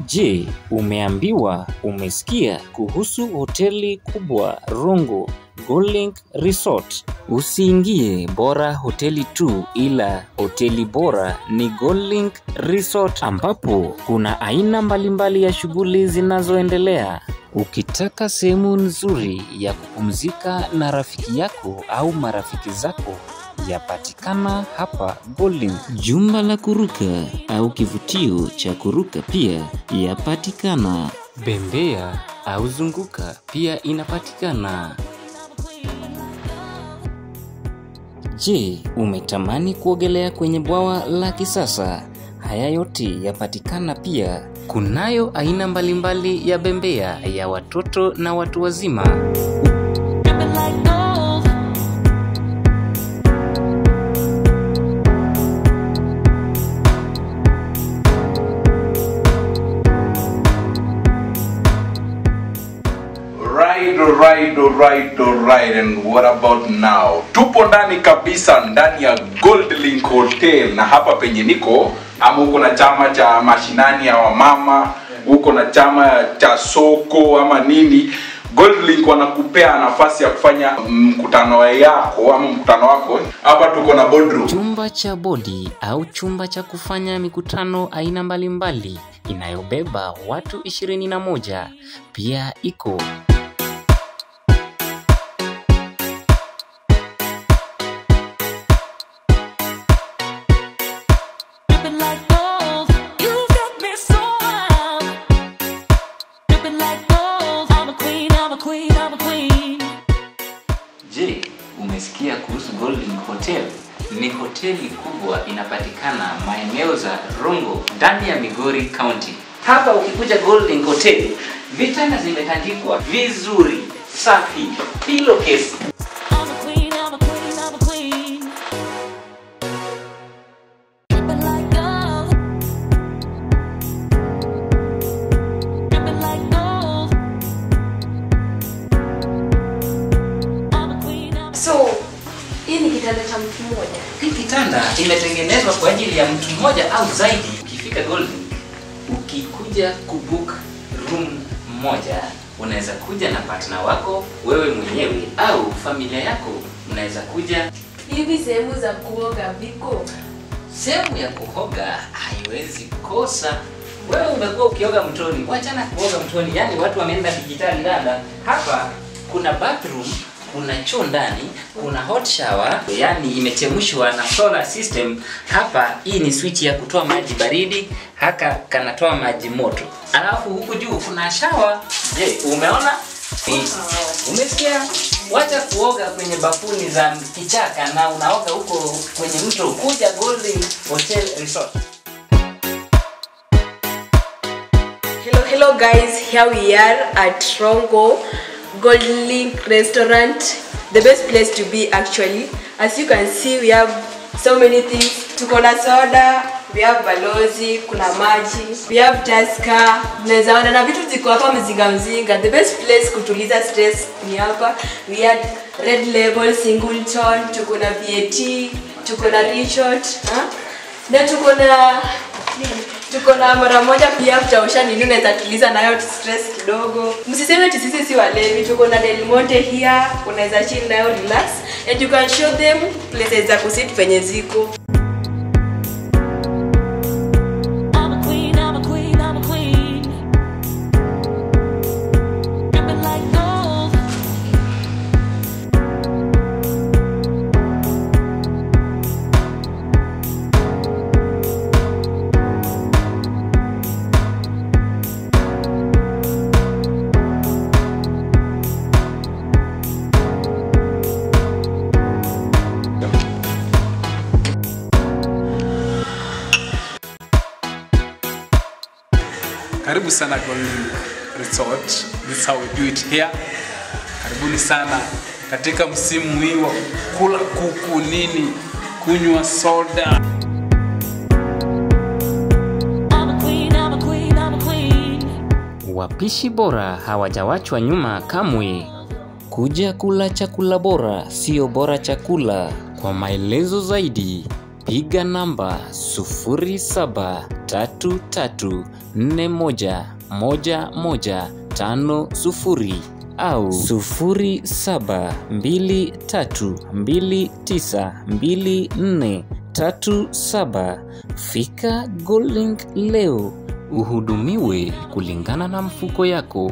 Je, umeambiwa, umesikia kuhusu hoteli kubwa Rongo Goldlink Resort? Usiingie bora hoteli tu, ila hoteli bora ni Goldlink Resort, ambapo kuna aina mbalimbali ya shughuli zinazoendelea. Ukitaka sehemu nzuri ya kupumzika na rafiki yako au marafiki zako, yapatikana hapa Goldlink. Jumba la kuruka au kivutio cha kuruka pia yapatikana. Bembea au zunguka pia inapatikana. Je, umetamani kuogelea kwenye bwawa la kisasa? Haya yote yapatikana pia. Kunayo aina mbalimbali ya bembea ya watoto na watu wazima. Dripping like gold. Right, right, right, right. And what about now? Tupo ndani kabisa, ndani ya Goldlink Hotel, na hapa penye niko ama uko na chama cha mashinani ya wamama, uko na chama cha soko ama nini, Goldlink wanakupea nafasi ya kufanya mkutano yako ama mkutano wako. Hapa tuko na boardroom. Chumba cha bodi au chumba cha kufanya mikutano aina mbalimbali inayobeba watu 21 pia iko. Dripping like gold. You got me so wild. Dripping like gold. I'm a queen, I'm a queen, I'm a queen. Je, umesikia kuhusu Goldlink Hotel? Ni hoteli kubwa inapatikana maeneo za Rongo ndani ya Migori County. Hapa ukikuja Goldlink Hotel, vitanda zimetandikwa vizuri, safi, pillowcase. I'm a queen, I'm a queen, I'm a queen. Dripping like gold. Dripping like gold. I'm a queen, I'm a So, hii ni kitanda cha mtu mmoja. Hii kitanda imetengenezwa kwa ajili ya mtu mmoja au zaidi. Ukifika Goldlink, ukikuja kubook room moja, unaweza kuja na partner wako, wewe mwenyewe au familia yako, mnaweza kuja. Hivi sehemu za kuoga viko? Sehemu ya kuoga haiwezi kosa. Wewe umekuwa ukioga mtoni, wachana kuoga mtoni, yani watu wameenda dijitali dada. Hapa kuna bathroom, kuna choo ndani, kuna hot shower, yani imechemshwa na solar system. Hapa hii ni switch ya kutoa maji baridi, haka kanatoa maji moto. Alafu huku juu kuna shower. Je, umeona? Umesikia? Wacha kuoga kwenye bafuni za kichaka na unaoga huko kwenye mto. Kuja Goldlink Hotel Resort. Hello, hello guys. Here we are at Rongo Goldlink Restaurant. The best place to be actually. As you can see, we have so many things. Tuko na soda, we have balozi, kuna maji, we have Tusker. Mnaweza ona na vitu ziko hapa mzinga mzinga. The best place kutuliza stress ni hapa. We had Red Label, Singleton, tuko na VAT, tuko na Richard, ha? Na tuko na mara moja pia kutaosha nini, unaweza tuliza nayo stress kidogo. Msiseme ati sisi si walevi, tuko na Del Monte here, unaweza chill nayo relax and you can show them places za kusit penye ziko. I'm a queen, I'm a queen, I'm a queen. Dripping like gold. Karibu sana Goldlink Resort. This is how we do it here. Karibuni sana katika msimu hii wa kula kuku nini, kunywa soda. I'm a queen, I'm a queen, I'm a queen. Wapishi bora hawajawachwa nyuma kamwe. Kuja kula chakula bora, sio bora chakula. Kwa maelezo zaidi, Piga namba 0733411150 au 0723292437. Fika Goldlink leo uhudumiwe kulingana na mfuko yako.